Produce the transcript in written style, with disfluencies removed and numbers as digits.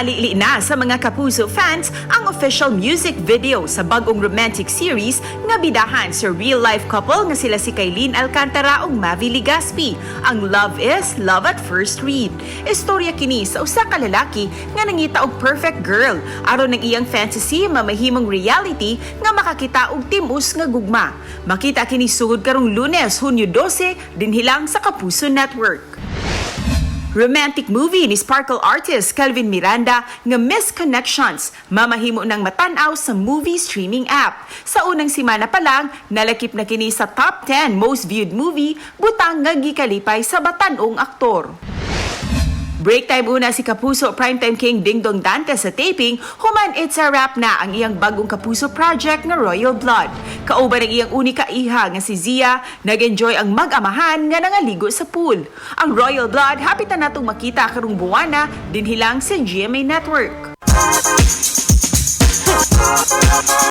Gipalili na sa mga Kapuso fans ang official music video sa bagong romantic series nga bidahan sa real-life couple nga sila si Kyline Alcantara ug Mavy Legaspi. Ang Love Is Love at First Read. Istorya kini sa usa ka lalaki nga nangita og perfect girl aron ang iyang fantasy mamahimong reality nga makakita og timus nga gugma. Makita kini sugod karong Lunes, Hunyo 12, dinhi lang sa Kapuso Network. Romantic movie ni Sparkle artist Calvin Miranda nga Misconnections mamahimo ng matanaw sa movie streaming app. Sa unang simana pa lang, nalakip na kini sa top 10 most viewed movie, butang nga gikalipay sa batanong aktor. Break time una si Kapuso Primetime King Dingdong Dantes sa taping, human it's a wrap na ang iyang bagong Kapuso project nga Royal Blood. Kauban ang iyang unika iha nga si Zia, nag-enjoy ang mag-amahan nga nangaligo sa pool. Ang Royal Blood hapit na natong makita karong buwana dinhi lang sa GMA Network.